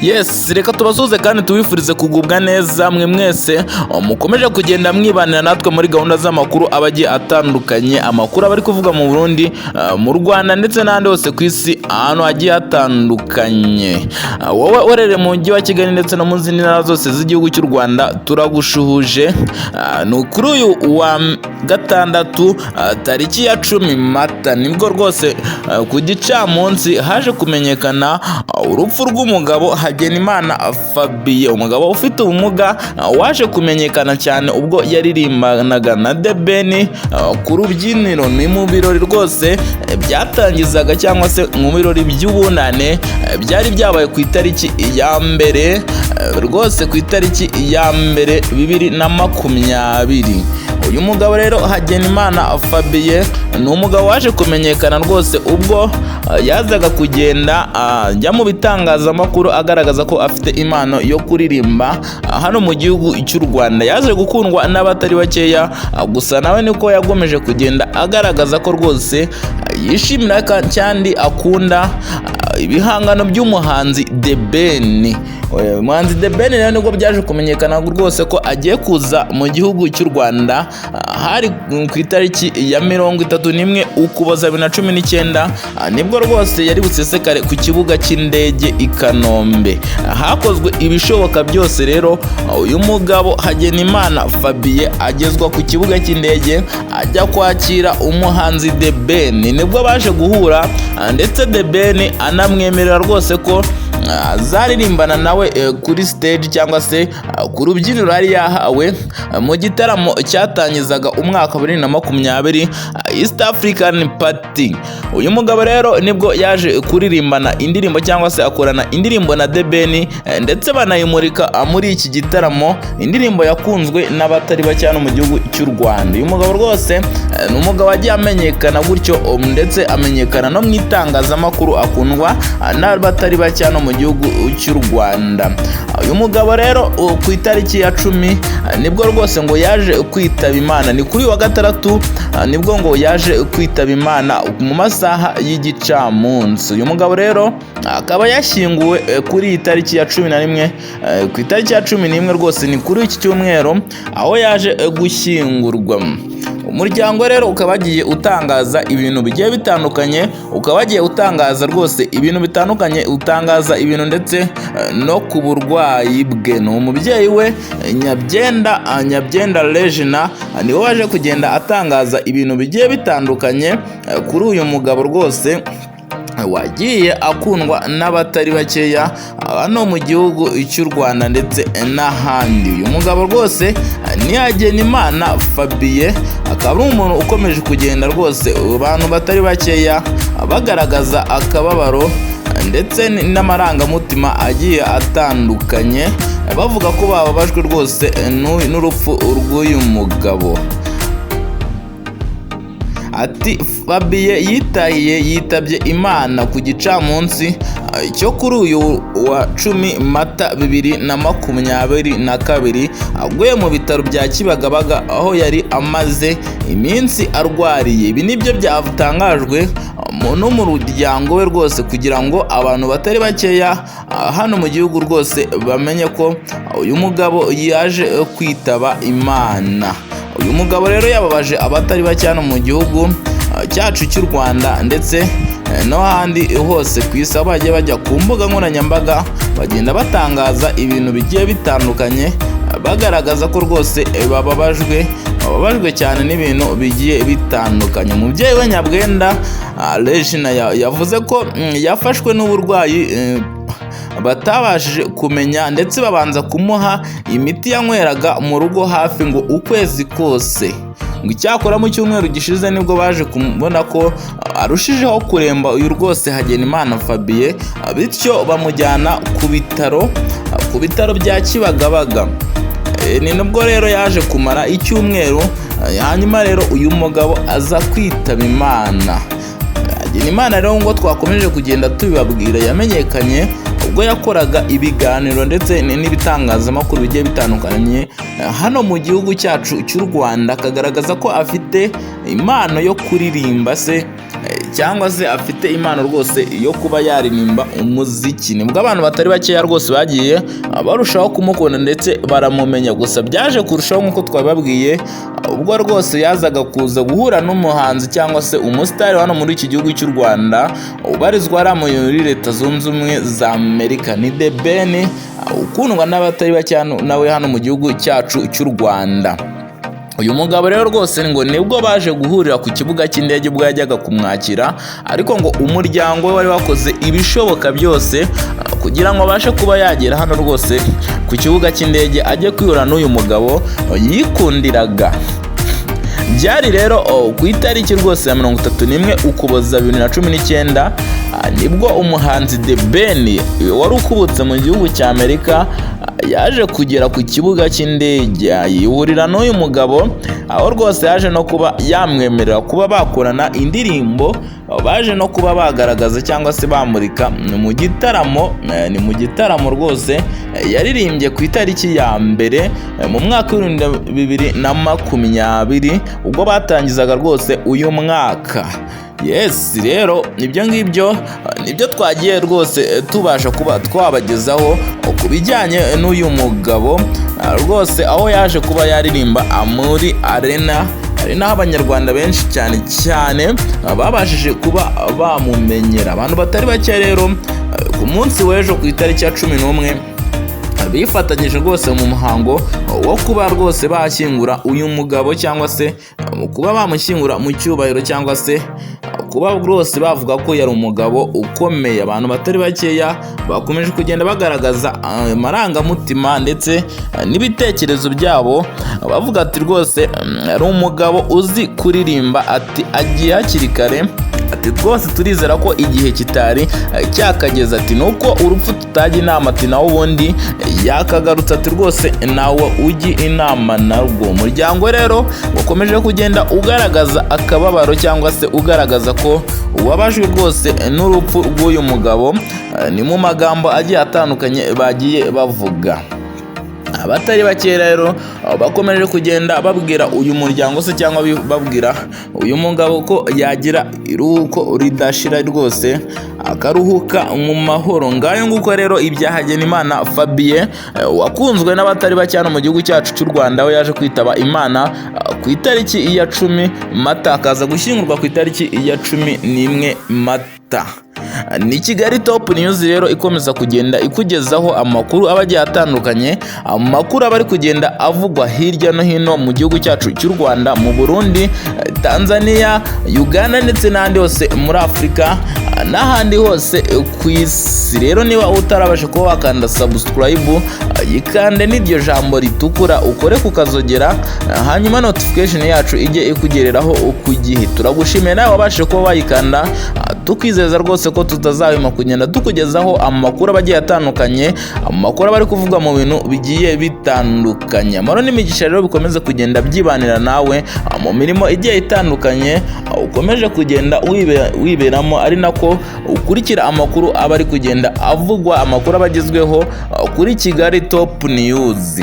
Yes, reka tubasuhuze kandi tubifurize kugubwa neza mwe mwese mukomeje kugenda mwibanira natwe muri gahunda z'amakuru aba agiye atandukanye, amakuru aba ari kuvuga mu Burundi, mu Rwanda ndetse n'ahandi hose ku isi ahantu hagiye hatandukanye. Wowe uherereye mu mujyi wa Kigali ndetse no mu zindi ntara zose z'igihugu cy'u Rwanda, turagushuhuje. Ni kuri uyu wa gatandatu, tariki ya 10 Mata, nibwo rwose ku gicamunsi haje kumenyekana urupfu rw'umugabo Hagenimana Fabien, umugabo ufite ubumuga waje kumenyekana cyane ubwo yaririmbanaga na The Ben ku rubyiniro. Ni mu birori rwose byatangizaga cyangwa se mu birori by'ubunane byari byabaye ku itariki ya mbere, rwose ku itariki ya mbere 2020. Uyu mugabo rero Hagenimana Fabien ni umugabo waje kumenyekana rwose ubwo yazaga kugenda ajya mu bitangazamakuru agaragaza ko afite impano yo kuririmba hano mu gihugu cy'u Rwanda. Yaje gukundwa n'abatari bakeya, gusa nawe niko yagomeje kugenda agaragaza ko rwose yishimira kandi akunda ibihangano by'umuhanzi The Ben. Umuhanzi The Ben rero nibwo byaje kumenyekana rwose ko agiye kuza mu gihugu cy'u Rwanda, hari ku itariki ya 31 Ukuboza 2019, nibwo rwose yari busesekare ku kibuga cy'indege i Kanombe. Hakozwe ibishoboka byose rero uyu mugabo Hagenimana Fabien agezwa ku kibuga cy'indege ajya kwakira umuhanzi The Ben. Nibwo baje guhura, ndetse The Ben anamwemerera rwose ko azaririmbana nawe kuri stage cyangwa se ku rubyiniro yari yahawe mu gitaramo cyatangizaga umwaka wa 2020, East African Party. Uyu mugabo rero nibwo yaje kuririmbana indirimbo cyangwa se akorana indirimbo na The Ben, ndetse banayimurika muri iki gitaramo, indirimbo yakunzwe n'abatari bake hano mu gihugu cy'u Rwanda. Uyu mugabo rwose ni umugabo wagiye amenyekana gutyo, ndetse amenyekana no mu itangazamakuru, akundwa n'abatari bake hano mu gihugu cy'u Rwanda. Uyu mugabo rero ku itariki ya 10 nibwo rwose ngo yaje kwitaba Imana. Ni kuri uyu wa gatandatu, nibwo ngo yaje kwitaba Imana mu masaha y'igicamunsi. Uyu mugabo rero akaba yashyinguwe kuri iyi tariki ya 11, ku itariki ya 11 rwose ni kuri iki cyumweru aho yaje gushyingurwa. Umuryango rero ukaba wagiye utangaza ibintu bigiye bitandukanye, ukaba wagiye utangaza rwose ibintu bitandukanye, utangaza ibintu ndetse no ku burwayi bwe. Ni umubyeyi we Nyabyenda, Nyabyenda Regina, niwe waje kugenda atangaza ibintu bigiye bitandukanye kuri uyu mugabo rwose wagiye akundwa n'abatari bakeya hano mu gihugu cy'u Rwanda ndetse n'ahandi. Uyu mugabo rwose ni Hagenimana Fabien, akaba ari umuntu ukomeje kugenda rwose abantu batari bakeya bagaragaza akababaro ndetse n'amarangamutima agiye atandukanye, bavuga ko bababajwe rwose n'urupfu rw'uyu mugabo. Ati: "Fabien yitahiye, yitabye Imana ku gicamunsi cyo kuri uyu wa 10 Mata 2022, aguye mu bitaro bya Kibagabaga aho yari amaze iminsi arwariye." Ibi nibyo byatangajwe no mu muryango we rwose, kugira ngo abantu batari bakeya hano mu gihugu rwose bamenye ko uyu mugabo yaje kwitaba Imana. Uyu mugabo rero yababaje abatari bake hano mu gihugu cyacu cy'u Rwanda ndetse no handi hose ku isi, aho bagiye bajya ku mbuga nkoranyambaga bagenda batangaza ibintu bigiye bitandukanye, bagaragaza ko rwose bababajwe cyane n'ibintu bigiye bitandukanye. Umubyeyi we Nyabwenda Regina yavuze ko yafashwe n'uburwayi batabashije kumenya, ndetse babanza kumuha imiti yanyweraga mu rugo hafi ngo ukwezi kose. Ngo icyakora mu cyumweru gishize nibwo baje kubona ko arushijeho kuremba uyu rwose Hagenimana Fabien, bityo bamujyana ku bitaro bya Kibagabaga. Ni nubwo rero yaje kumara icyumweru, hanyuma rero uyu mugabo aza kwitaba Imana. Hagenimana rero, ngo twakomeje kugenda tubibabwira, yamenyekanye ubwo yakoraga ibiganiro ndetse n'ibitangazamakuru bigiye bitandukanye hano mu gihugu cyacu cy'u Rwanda, akagaragaza ko afite impano yo kuririmba se. cyangwa se afite impano rwose yo kuba yaririmba umuziki. Nibwo abantu batari bakeya rwose bagiye barushaho kumukunda ndetse baramumenya. Gusa byaje kurushaho, nk'uko twabibabwiye, ubwo rwose yazaga kuza guhura n'umuhanzi cyangwa se umusitari hano muri iki gihugu cy'u Rwanda ubarizwa hariya muri Leta Zunze Ubumwe za Amerika, ni The Ben, ukundwa n'abatari bake nawe hano mu gihugu cyacu cy'u Rwanda. Uyu mugabo rero rwose ngo nibwo baje guhurira ku kibuga cy'indege ubwo yajyaga kumwakira, ariko ngo umuryango we wari wakoze ibishoboka byose kugira ngo abashe kuba yagera hano rwose ku kibuga cy'indege, ajye kwihura n'uyu mugabo yikundiraga. Byari rero ku itariki rwose ya 31 Ukuboza 2019, nibwo umuhanzi The Ben wari ukubutse mu gihugu cya Amerika yaje kugera ku kibuga cy'indege, yihurira n'uyu mugabo, aho rwose yaje no kuba yamwemerera kuba bakorana indirimbo. Baje no kuba bagaragaza cyangwa se bamurika mu gitaramo, ni mu gitaramo rwose yaririmbye ku itariki ya 1 mu mwaka wa 2020, ubwo batangizaga rwose uyu mwaka. Yes, rero ibyo ngibyo nibyo twagiye rwose tubasha kuba twabagezaho ku bijyanye n'uyu mugabo rwose, aho yaje kuba yaririmba muri Arena, ari naho Abanyarwanda benshi cyane cyane babashije kuba bamumenyera. Abantu batari bake rero ku munsi w'ejo ku itariki ya 11 bifatanyije rwose mu muhango wo kuba rwose bashyingura uyu mugabo, cyangwa se kuba bamushyingura mu cyubahiro, cyangwa se kuba rwose bavuga ko yari umugabo ukomeye. Abantu batari bakeya bakomeje kugenda bagaragaza amarangamutima ndetse n'ibitekerezo byabo, bavuga ati rwose ari umugabo uzi kuririmba, ati agiye hakiri kare, ati rwose turizera ko igihe kitari cyakageze, ati nuko urupfu tutajya inama, ati nawe ubundi yakagarutse, ati rwose nawe ujya inama narwo. Umuryango rero wakomeje kugenda ugaragaza akababaro cyangwa se ugaragaza ko ubabajwe rwose n'urupfu rw'uyu mugabo. Ni mu magambo agiye atandukanye bagiye bavuga. Abatari bake rero bakomeje kugenda babwira uyu muryango se cyangwa babwira uyu mugabo ko yagira iruhuko ridashira rwose, akaruhuka mu mahoro. Ngayo nguko rero ibya Hagenimana Fabien, wakunzwe n'abatari bake hano mu gihugu cyacu cy'u Rwanda, aho yaje kwitaba Imana ku itariki ya 10 Mata, akaza gushyingurwa ku itariki ya 11 Mata. Ni Kigali Top News rero ikomeza kugenda ikugezaho amakuru aba agiye atandukanye, amakuru aba ari kugenda avugwa hirya no hino mu gihugu cyacu cy'u Rwanda, mu Burundi, Tanzania, Uganda ndetse n'ahandi hose muri Afurika n'ahandi hose ku isi. Rero niba utarabasha kuba wakanda subscribe, yikande n'iryo jambo ritukura, ukore ku kazogera, hanyuma notification yacu ijye ikugereraho ku gihe. Turagushimiye nawe wabashije kuba wayikanda, tukwizeza rwose ko tutazahwema kugenda tukugezaho amakuru aba agiye atandukanye, amakuru aba ari kuvugwa mu bintu bigiye bitandukanye. Amahoro n'imigisha rero bikomeze kugenda byibanira nawe mu mirimo igiye itandukanye ukomeje kugenda wiberamo, ari nako ukurikira amakuru aba ari kugenda avugwa, amakuru aba agezweho kuri Kigali Top News.